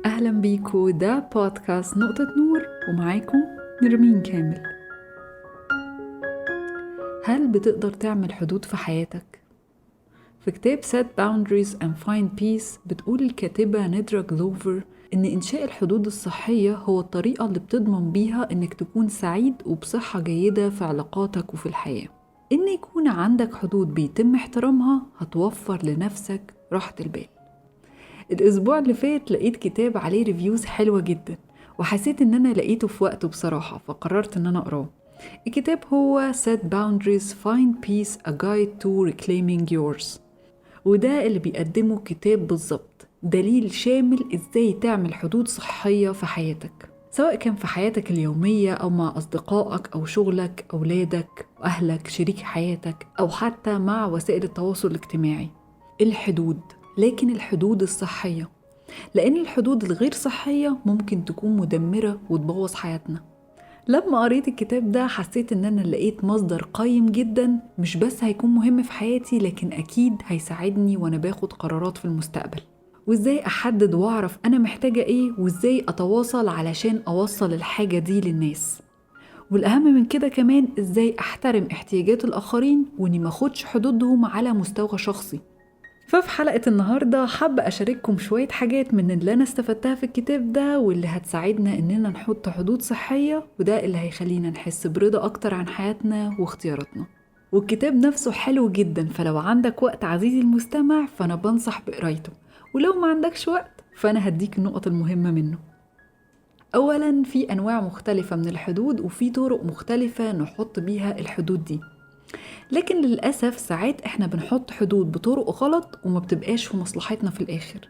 أهلا بيكو، ده بودكاست نقطة نور ومعاكم نرمين كامل. هل بتقدر تعمل حدود في حياتك؟ في كتاب Set Boundaries and Find Peace بتقول الكاتبة ندرا جلوفر إن إنشاء الحدود الصحية هو الطريقة اللي بتضمن بيها إنك تكون سعيد وبصحة جيدة في علاقاتك وفي الحياة. إن يكون عندك حدود بيتم احترامها هتوفر لنفسك راحة البال. الأسبوع اللي فات لقيت كتاب عليه reviews حلوة جدا، وحسيت إن أنا لقيته في وقته بصراحة، فقررت إن أنا أقراه. الكتاب هو Set Boundaries Find Peace A Guide to Reclaiming Yours، وده اللي بيقدمه الكتاب بالظبط، دليل شامل إزاي تعمل حدود صحية في حياتك، سواء كان في حياتك اليومية أو مع أصدقائك أو شغلك، أولادك، أهلك، شريك حياتك، أو حتى مع وسائل التواصل الاجتماعي. الحدود، لكن الحدود الصحية، لأن الحدود الغير صحية ممكن تكون مدمرة وتبوظ حياتنا. لما قريت الكتاب ده حسيت إن أنا لقيت مصدر قيم جدا، مش بس هيكون مهم في حياتي لكن أكيد هيساعدني وأنا باخد قرارات في المستقبل، وإزاي أحدد وأعرف أنا محتاجة إيه، وإزاي أتواصل علشان أوصل الحاجة دي للناس، والأهم من كده كمان إزاي أحترم احتياجات الآخرين وإني ما أخدش حدودهم على مستوى شخصي. ففي حلقة النهاردة حابة أشارككم شوية حاجات من اللي أنا استفدتها في الكتاب ده، واللي هتساعدنا إننا نحط حدود صحية، وده اللي هيخلينا نحس برضا أكتر عن حياتنا واختياراتنا. والكتاب نفسه حلو جدا، فلو عندك وقت عزيزي المستمع فأنا بنصح بقرايته، ولو ما عندكش وقت فأنا هديك النقط المهمة منه. أولا، في أنواع مختلفة من الحدود وفي طرق مختلفة نحط بيها الحدود دي، لكن للأسف ساعات إحنا بنحط حدود بطرق غلط وما بتبقاش في مصلحتنا في الآخر.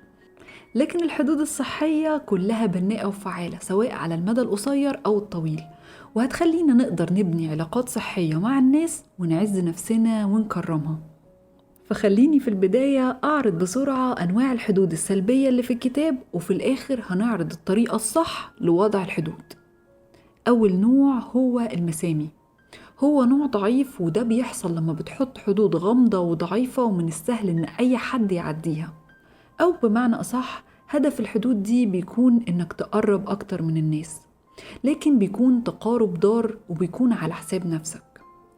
لكن الحدود الصحية كلها بناءة وفعالة، سواء على المدى القصير أو الطويل، وهتخلينا نقدر نبني علاقات صحية مع الناس ونعز نفسنا ونكرمها. فخليني في البداية أعرض بسرعة أنواع الحدود السلبية اللي في الكتاب، وفي الآخر هنعرض الطريقة الصح لوضع الحدود. أول نوع هو المسامي، هو نوع ضعيف، وده بيحصل لما بتحط حدود غامضة وضعيفة ومن السهل إن أي حد يعديها، أو بمعنى أصح هدف الحدود دي بيكون إنك تقرب أكتر من الناس، لكن بيكون تقارب ضار وبيكون على حساب نفسك.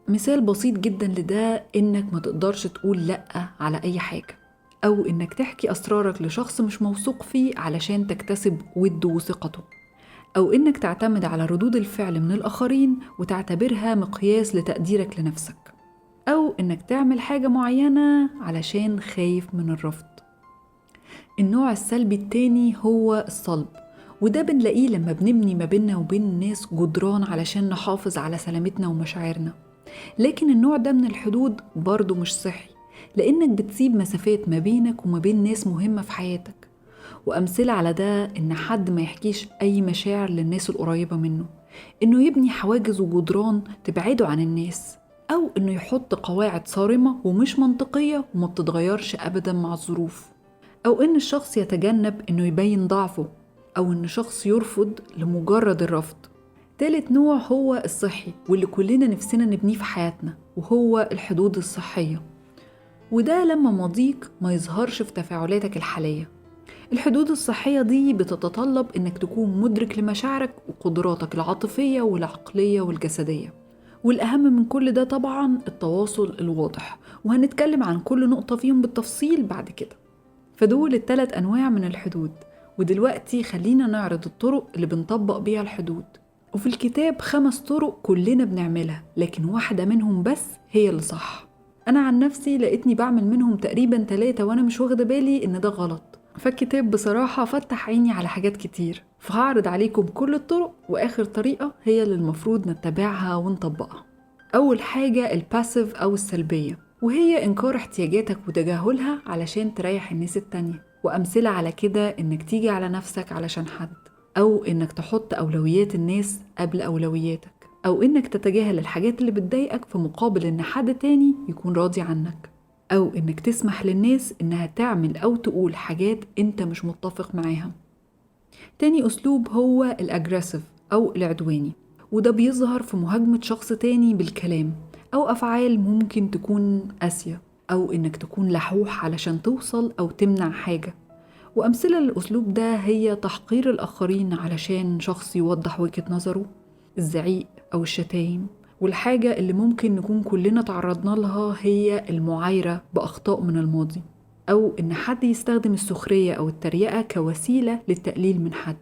مثال بسيط جدا لده إنك ما تقدرش تقول لأ على أي حاجة، أو إنك تحكي أسرارك لشخص مش موثوق فيه علشان تكتسب وده وثقته، أو إنك تعتمد على ردود الفعل من الآخرين وتعتبرها مقياس لتقديرك لنفسك، أو إنك تعمل حاجة معينة علشان خايف من الرفض. النوع السلبي التاني هو الصلب، وده بنلاقيه لما بنبني ما بيننا وبين الناس جدران علشان نحافظ على سلامتنا ومشاعرنا. لكن النوع ده من الحدود برضه مش صحي، لأنك بتسيب مسافات ما بينك وما بين ناس مهمة في حياتك. وأمثلة على ده إن حد ما يحكيش أي مشاعر للناس القريبة منه، إنه يبني حواجز وجدران تبعده عن الناس، أو إنه يحط قواعد صارمة ومش منطقية وما بتتغيرش أبدا مع الظروف، أو إن الشخص يتجنب إنه يبين ضعفه، أو إن شخص يرفض لمجرد الرفض. تالت نوع هو الصحي، واللي كلنا نفسنا نبنيه في حياتنا، وهو الحدود الصحية، وده لما ماضيك ما يظهرش في تفاعلاتك الحالية. الحدود الصحية دي بتتطلب إنك تكون مدرك لمشاعرك وقدراتك العاطفية والعقلية والجسدية، والأهم من كل ده طبعا التواصل الواضح، وهنتكلم عن كل نقطة فيهم بالتفصيل بعد كده. فدول الثلاث أنواع من الحدود، ودلوقتي خلينا نعرض الطرق اللي بنطبق بيها الحدود. وفي الكتاب 5 طرق كلنا بنعملها، لكن واحدة منهم بس هي اللي صح. أنا عن نفسي لقيتني بعمل منهم تقريبا 3 وأنا مش واخدة بالي إن ده غلط، فالكتاب بصراحة فتح عيني على حاجات كتير، فهعرض عليكم كل الطرق، وآخر طريقة هي اللي المفروض نتبعها ونطبقها. أول حاجة الباسيف أو السلبية، وهي إنكار احتياجاتك وتجاهلها علشان تريح الناس التانية. وأمثلة على كده إنك تيجي على نفسك علشان حد، أو إنك تحط أولويات الناس قبل أولوياتك، أو إنك تتجاهل الحاجات اللي بتضايقك في مقابل إن حد تاني يكون راضي عنك، أو إنك تسمح للناس إنها تعمل أو تقول حاجات أنت مش متفق معاها. تاني أسلوب هو الأجريسيف أو العدواني، وده بيظهر في مهاجمة شخص تاني بالكلام أو أفعال ممكن تكون قاسية، أو إنك تكون لحوح علشان توصل أو تمنع حاجة. وأمثلة للأسلوب ده هي تحقير الآخرين علشان شخص يوضح وجهة نظره، الزعيق أو الشتايم. والحاجة اللي ممكن نكون كلنا تعرضنا لها هي المعايرة بأخطاء من الماضي، أو إن حد يستخدم السخرية أو التريقة كوسيلة للتقليل من حد.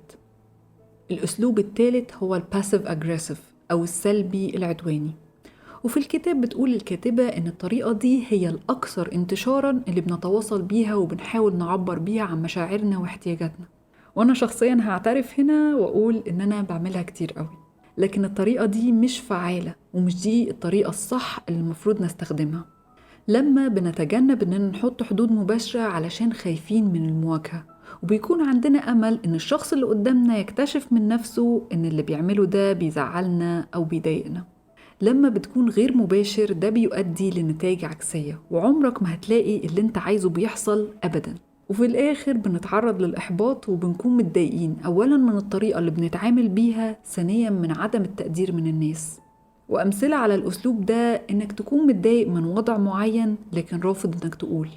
الأسلوب الثالث هو ال passive aggressive أو السلبي العدواني. وفي الكتاب بتقول الكاتبة إن الطريقة دي هي الأكثر انتشاراً اللي بنتواصل بيها وبنحاول نعبر بيها عن مشاعرنا واحتياجاتنا. وأنا شخصياً هعترف هنا وأقول إن أنا بعملها كتير قوي، لكن الطريقة دي مش فعالة ومش دي الطريقة الصح اللي المفروض نستخدمها. لما بنتجنب إننا نحط حدود مباشرة علشان خايفين من المواجهة، وبيكون عندنا أمل إن الشخص اللي قدامنا يكتشف من نفسه إن اللي بيعمله ده بيزعلنا أو بيضايقنا. لما بتكون غير مباشر ده بيؤدي لنتائج عكسية، وعمرك ما هتلاقي اللي انت عايزه بيحصل أبدا. وفي الآخر بنتعرض للإحباط وبنكون متضايقين، أولا من الطريقة اللي بنتعامل بيها، ثانيا من عدم التقدير من الناس. وأمثلة على الأسلوب ده إنك تكون متضايق من وضع معين لكن رافض إنك تقول،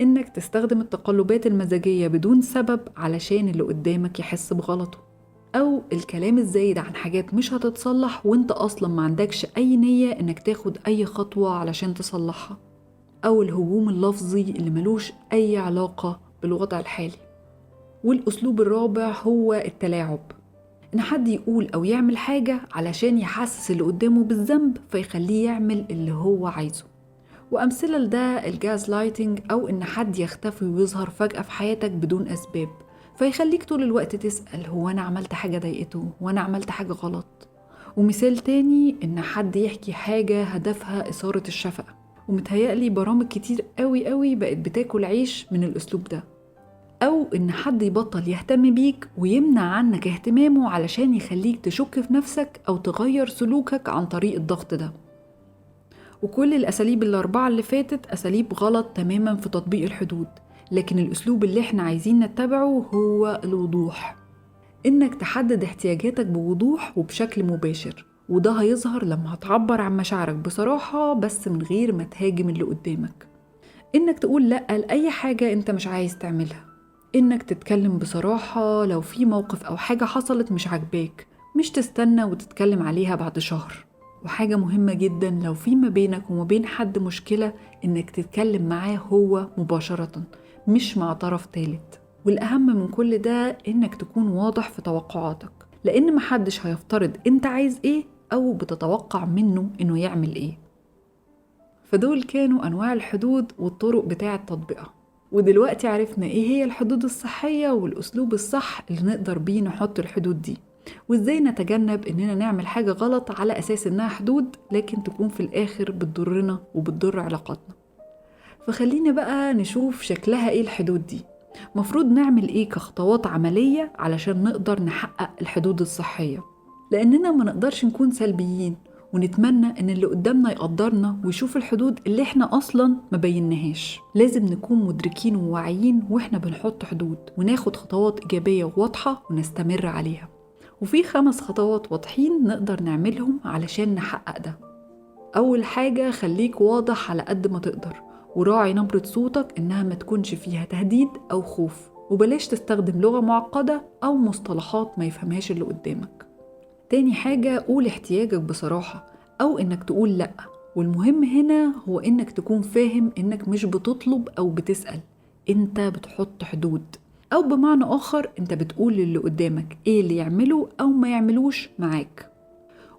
إنك تستخدم التقلبات المزاجية بدون سبب علشان اللي قدامك يحس بغلطه، أو الكلام الزايد عن حاجات مش هتتصلح وانت أصلا ما عندكش أي نية إنك تاخد أي خطوة علشان تصلحها، أو الهجوم اللفظي اللي ملوش أي علاقة بالوضع الحالي. والأسلوب الرابع هو التلاعب، إن حد يقول أو يعمل حاجة علشان يحسس اللي قدامه بالذنب فيخليه يعمل اللي هو عايزه. وأمثلة لده ال gaslighting، أو إن حد يختفي ويظهر فجأة في حياتك بدون أسباب فيخليك طول الوقت تسأل هو أنا عملت حاجة ضايقته، هو أنا عملت حاجة غلط. ومثال تاني إن حد يحكي حاجة هدفها إثارة الشفقة، ومتهيألي برامج كتير قوي قوي بقت بتاكل عيش من الأسلوب ده. أو إن حد يبطل يهتم بيك ويمنع عنك اهتمامه علشان يخليك تشك في نفسك أو تغير سلوكك عن طريق الضغط ده. وكل الأساليب الأربعة اللي فاتت أساليب غلط تماما في تطبيق الحدود، لكن الأسلوب اللي احنا عايزين نتبعه هو الوضوح، إنك تحدد احتياجاتك بوضوح وبشكل مباشر، وده هيظهر لما هتعبر عن مشاعرك بصراحة بس من غير ما تهاجم اللي قدامك، إنك تقول لأ لأي حاجة انت مش عايز تعملها، إنك تتكلم بصراحة لو في موقف أو حاجة حصلت مش عاجباك، مش تستنى وتتكلم عليها بعد شهر. وحاجة مهمة جدا، لو في ما بينك وما بين حد مشكلة إنك تتكلم معاه هو مباشرة مش مع طرف تالت. والأهم من كل ده إنك تكون واضح في توقعاتك، لأن محدش هيفترض أنت عايز إيه أو بتتوقع منه إنه يعمل إيه. فدول كانوا أنواع الحدود والطرق بتاعة تطبيقها. ودلوقتي عرفنا إيه هي الحدود الصحية والأسلوب الصح اللي نقدر بيه نحط الحدود دي، وإزاي نتجنب إننا نعمل حاجة غلط على أساس إنها حدود لكن تكون في الآخر بتضرنا وبتضر علاقاتنا. فخلينا بقى نشوف شكلها إيه الحدود دي، مفروض نعمل إيه كخطوات عملية علشان نقدر نحقق الحدود الصحية، لأننا ما نقدرش نكون سلبيين ونتمنى إن اللي قدامنا يقدرنا ويشوف الحدود اللي إحنا أصلاً ما بيناهاش. لازم نكون مدركين وواعيين وإحنا بنحط حدود، وناخد خطوات إيجابية وواضحة ونستمر عليها. وفي 5 خطوات واضحين نقدر نعملهم علشان نحقق ده. أول حاجة، خليك واضح على قد ما تقدر، وراعي نبرة صوتك إنها ما تكونش فيها تهديد أو خوف، وبلاش تستخدم لغة معقدة أو مصطلحات ما يفهمهاش اللي قدامك. تاني حاجة، قول احتياجك بصراحة أو إنك تقول لأ، والمهم هنا هو إنك تكون فاهم إنك مش بتطلب أو بتسأل، إنت بتحط حدود، أو بمعنى آخر إنت بتقول للي قدامك إيه اللي يعمله أو ما يعملوش معاك.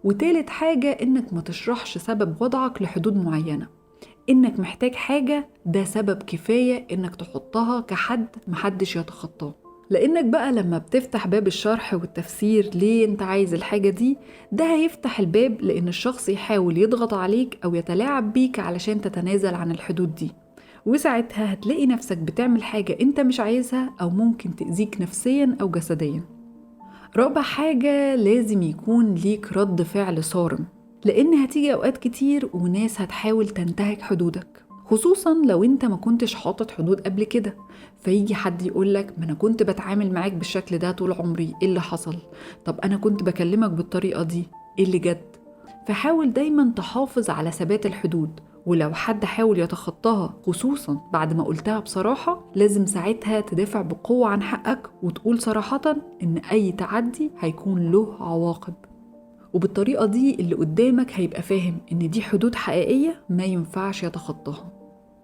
وتالت حاجة، إنك ما تشرحش سبب وضعك لحدود معينة، إنك محتاج حاجة ده سبب كفاية إنك تحطها كحد محدش يتخطاه، لأنك بقى لما بتفتح باب الشرح والتفسير ليه أنت عايز الحاجة دي، ده هيفتح الباب لأن الشخص يحاول يضغط عليك أو يتلاعب بيك علشان تتنازل عن الحدود دي، وساعتها هتلاقي نفسك بتعمل حاجة أنت مش عايزها أو ممكن تأذيك نفسيا أو جسديا. رابع حاجة، لازم يكون ليك رد فعل صارم، لأن هتيجي أوقات كتير وناس هتحاول تنتهك حدودك، خصوصا لو انت ما كنتش حاطط حدود قبل كده، فيجي حد يقولك ما انا كنت بتعامل معاك بالشكل ده طول عمري، ايه اللي حصل؟ طب انا كنت بكلمك بالطريقة دي، ايه اللي جد؟ فحاول دايما تحافظ على ثبات الحدود ولو حد حاول يتخطاها خصوصا بعد ما قلتها بصراحة، لازم ساعتها تدافع بقوة عن حقك وتقول صراحة إن أي تعدي هيكون له عواقب. وبالطريقة دي اللي قدامك هيبقى فاهم إن دي حدود حقيقية ما ينفعش يتخطاها.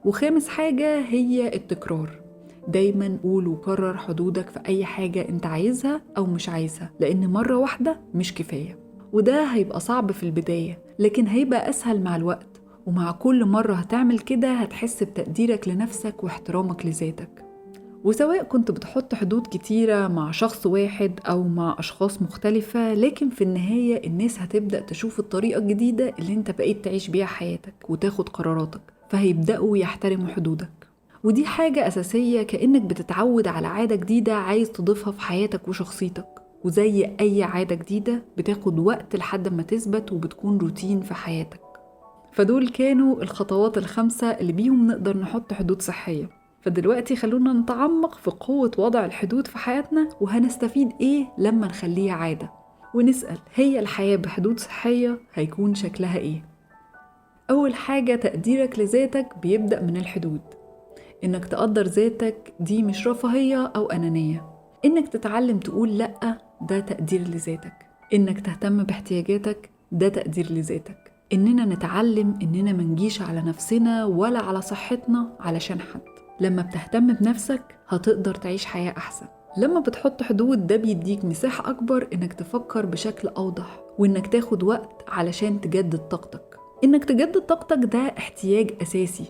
وخامس حاجة هي التكرار. دايما قول وكرر حدودك في أي حاجة أنت عايزها أو مش عايزها، لأن مرة واحدة مش كفاية، وده هيبقى صعب في البداية لكن هيبقى أسهل مع الوقت. ومع كل مرة هتعمل كده هتحس بتقديرك لنفسك واحترامك لذاتك. وسواء كنت بتحط حدود كتيرة مع شخص واحد أو مع أشخاص مختلفة، لكن في النهاية الناس هتبدأ تشوف الطريقة الجديدة اللي انت بقيت تعيش بيها حياتك وتاخد قراراتك، فهيبدأوا يحترموا حدودك. ودي حاجة أساسية، كأنك بتتعود على عادة جديدة عايز تضيفها في حياتك وشخصيتك، وزي أي عادة جديدة بتاخد وقت لحد ما تثبت وبتكون روتين في حياتك. فدول كانوا الخطوات ال5 اللي بيهم نقدر نحط حدود صحية. فدلوقتي خلونا نتعمق في قوة وضع الحدود في حياتنا، وهنستفيد إيه لما نخليها عادة، ونسأل هي الحياة بحدود صحية هيكون شكلها إيه؟ أول حاجة، تقديرك لذاتك بيبدأ من الحدود. إنك تقدر ذاتك دي مش رفاهية أو أنانية. إنك تتعلم تقول لأ ده تقدير لذاتك. إنك تهتم باحتياجاتك ده تقدير لذاتك. إننا نتعلم إننا منجيش على نفسنا ولا على صحتنا علشان حد. لما بتهتم بنفسك هتقدر تعيش حياة أحسن. لما بتحط حدود ده بيديك مساحة أكبر إنك تفكر بشكل أوضح، وإنك تاخد وقت علشان تجدد طاقتك. إنك تجدد طاقتك ده احتياج أساسي.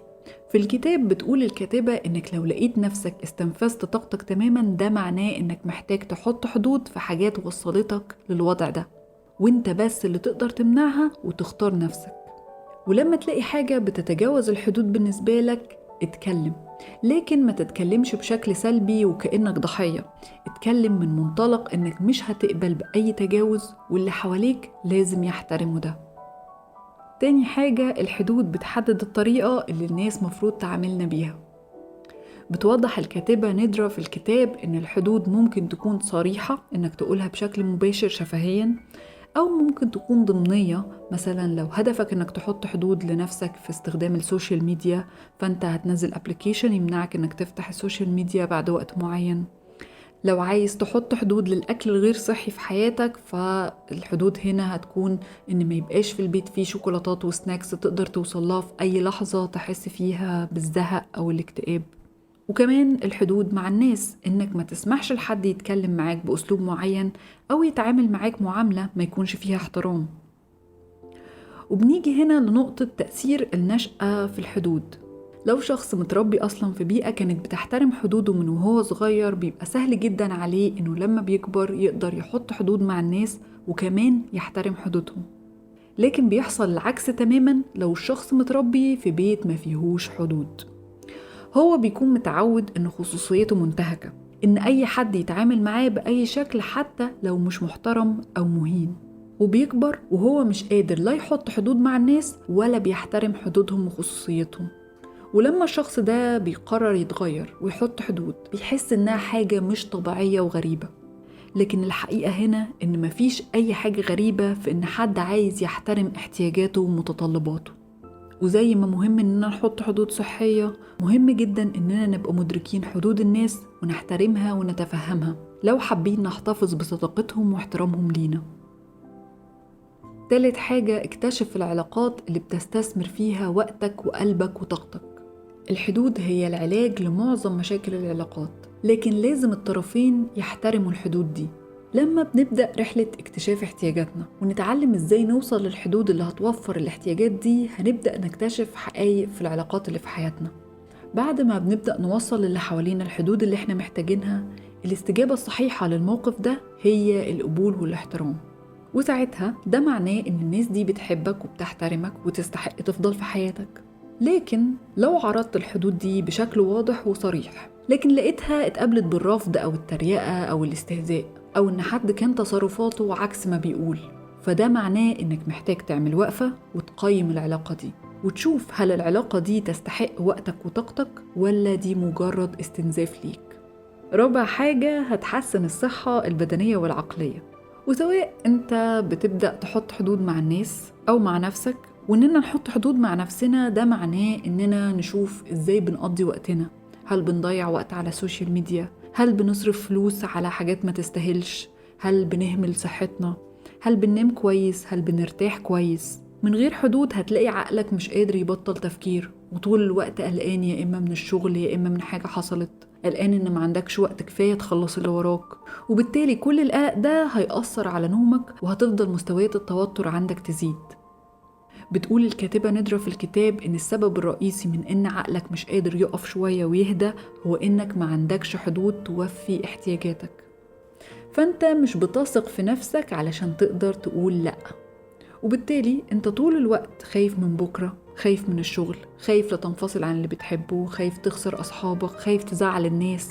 في الكتاب بتقول الكاتبة إنك لو لقيت نفسك استنفذت طاقتك تماما، ده معناه إنك محتاج تحط حدود في حاجات وصلتك للوضع ده، وإنت بس اللي تقدر تمنعها وتختار نفسك. ولما تلاقي حاجة بتتجاوز الحدود بالنسبة لك اتكلم، لكن ما تتكلمش بشكل سلبي وكأنك ضحية. اتكلم من منطلق إنك مش هتقبل بأي تجاوز، واللي حواليك لازم يحترموا ده. تاني حاجة، الحدود بتحدد الطريقة اللي الناس مفروض تعاملنا بيها. بتوضح الكاتبة ندرة في الكتاب إن الحدود ممكن تكون صريحة، إنك تقولها بشكل مباشر شفهيا، أو ممكن تكون ضمنية. مثلا لو هدفك إنك تحط حدود لنفسك في استخدام ال social media، فأنت هتنزل application يمنعك إنك تفتح ال social media بعد وقت معين. لو عايز تحط حدود للأكل الغير صحي في حياتك، فالحدود هنا هتكون إن ما يبقاش في البيت فيه شوكولاتات و snacks تقدر توصلها في أي لحظة تحس فيها بالزهق أو الاكتئاب. وكمان الحدود مع الناس، إنك ما تسمحش لحد يتكلم معاك بأسلوب معين أو يتعامل معاك معاملة ما يكونش فيها احترام. وبنيجي هنا لنقطة تأثير النشأة في الحدود. لو شخص متربي أصلا في بيئة كانت بتحترم حدوده من وهو صغير، بيبقى سهل جدا عليه إنه لما بيكبر يقدر يحط حدود مع الناس وكمان يحترم حدودهم. لكن بيحصل العكس تماما لو الشخص متربي في بيت ما فيهوش حدود. هو بيكون متعود إن خصوصيته منتهكة، إن أي حد يتعامل معاه بأي شكل حتى لو مش محترم أو مهين، وبيكبر وهو مش قادر لا يحط حدود مع الناس ولا بيحترم حدودهم وخصوصيتهم. ولما الشخص ده بيقرر يتغير ويحط حدود، بيحس إنها حاجة مش طبيعية وغريبة. لكن الحقيقة هنا إن مفيش أي حاجة غريبة في إن حد عايز يحترم احتياجاته ومتطلباته. وزي ما مهم إننا نحط حدود صحية، مهم جدا إننا نبقى مدركين حدود الناس ونحترمها ونتفهمها لو حابين نحتفظ بصداقتهم واحترامهم لينا. تالت حاجة، اكتشف العلاقات اللي بتستثمر فيها وقتك وقلبك وطاقتك. الحدود هي العلاج لمعظم مشاكل العلاقات، لكن لازم الطرفين يحترموا الحدود دي. لما بنبدأ رحلة اكتشاف احتياجاتنا ونتعلم ازاي نوصل للحدود اللي هتوفر الاحتياجات دي، هنبدأ نكتشف حقائق في العلاقات اللي في حياتنا. بعد ما بنبدأ نوصل للي حوالينا الحدود اللي احنا محتاجينها، الاستجابة الصحيحة للموقف ده هي القبول والاحترام. وساعتها ده معناه ان الناس دي بتحبك وبتحترمك وتستحق تفضل في حياتك. لكن لو عرضت الحدود دي بشكل واضح وصريح، لكن لقيتها اتقابلت بالرفض أو التريقة أو الاستهزاء، أو إن حد كان تصرفاته عكس ما بيقول، فده معناه إنك محتاج تعمل وقفة وتقيم العلاقة دي، وتشوف هل العلاقة دي تستحق وقتك وطاقتك ولا دي مجرد استنزاف ليك. رابع حاجة، هتحسن الصحة البدنية والعقلية. وسواء أنت بتبدأ تحط حدود مع الناس أو مع نفسك، وإننا نحط حدود مع نفسنا ده معناه إننا نشوف إزاي بنقضي وقتنا. هل بنضيع وقت على ال social media؟ هل بنصرف فلوس على حاجات ما تستاهلش؟ هل بنهمل صحتنا؟ هل بننام كويس؟ هل بنرتاح كويس؟ من غير حدود هتلاقي عقلك مش قادر يبطل تفكير، وطول الوقت قلقان، يا إما من الشغل يا إما من حاجة حصلت، قلقان إن ما عندكش وقت كفاية تخلص اللي وراك، وبالتالي كل القلق ده هيأثر على نومك وهتفضل مستويات التوتر عندك تزيد. بتقول الكاتبة ندرة في الكتاب إن السبب الرئيسي من إن عقلك مش قادر يقف شوية ويهدى هو إنك ما عندكش حدود توفي احتياجاتك، فأنت مش بتثق في نفسك علشان تقدر تقول لأ، وبالتالي أنت طول الوقت خايف من بكرة، خايف من الشغل، خايف لتنفصل عن اللي بتحبه، خايف تخسر أصحابك، خايف تزعل الناس.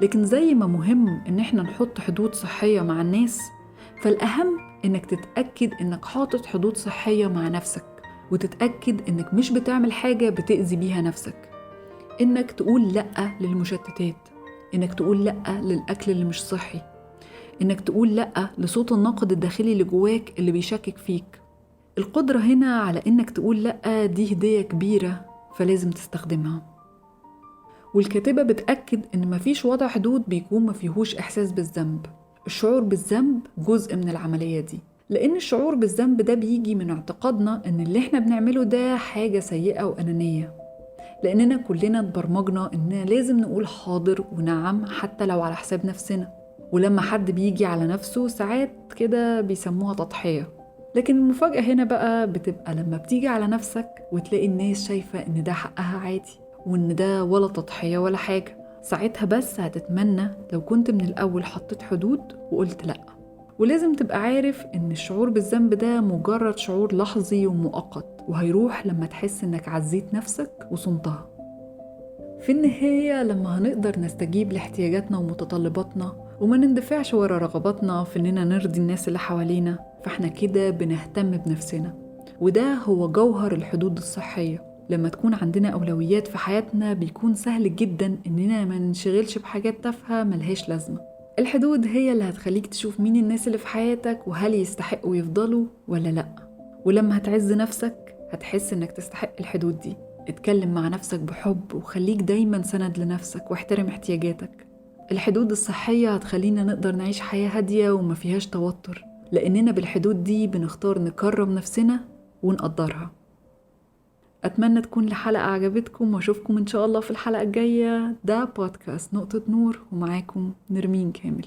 لكن زي ما مهم إن احنا نحط حدود صحية مع الناس، فالأهم إنك تتأكد إنك حاطط حدود صحية مع نفسك، وتتأكد إنك مش بتعمل حاجة بتأذي بيها نفسك. إنك تقول لأ للمشتتات، إنك تقول لأ للأكل اللي مش صحي، إنك تقول لأ لصوت الناقد الداخلي اللي جواك اللي بيشكك فيك. القدرة هنا على إنك تقول لأ دي هدية كبيرة، فلازم تستخدمها. والكاتبة بتأكد إن مفيش وضع حدود بيكون مفيهوش إحساس بالذنب. الشعور بالذنب جزء من العملية دي، لأن الشعور بالذنب ده بيجي من اعتقادنا إن اللي إحنا بنعمله ده حاجة سيئة وأنانية، لأننا كلنا اتبرمجنا إننا لازم نقول حاضر ونعم حتى لو على حساب نفسنا، ولما حد بيجي على نفسه ساعات كده بيسموها تضحية. لكن المفاجأة هنا بقى بتبقى لما بتيجي على نفسك وتلاقي الناس شايفة إن ده حقها عادي، وإن ده ولا تضحية ولا حاجة. ساعتها بس هتتمنى لو كنت من الأول حطيت حدود وقلت لأ. ولازم تبقى عارف إن الشعور بالذنب ده مجرد شعور لحظي ومؤقت، وهيروح لما تحس إنك عزيت نفسك وصمتها. في النهاية لما هنقدر نستجيب لاحتياجاتنا ومتطلباتنا وما نندفعش ورا رغباتنا في إننا نرضي الناس اللي حوالينا، فإحنا كده بنهتم بنفسنا، وده هو جوهر الحدود الصحية. لما تكون عندنا أولويات في حياتنا بيكون سهل جدا إننا ما ننشغلش بحاجات تافهة ملهاش لازمة. الحدود هي اللي هتخليك تشوف مين الناس اللي في حياتك وهل يستحقوا يفضلوا ولا لأ. ولما هتعز نفسك هتحس إنك تستحق الحدود دي. اتكلم مع نفسك بحب وخليك دايما سند لنفسك واحترم احتياجاتك. الحدود الصحية هتخلينا نقدر نعيش حياة هادية وما فيهاش توتر، لأننا بالحدود دي بنختار نكرم نفسنا ونقدرها. أتمنى تكون الحلقة عجبتكم، وأشوفكم إن شاء الله في الحلقة الجاية. ده بودكاست نقطة نور، ومعاكم نرمين كامل.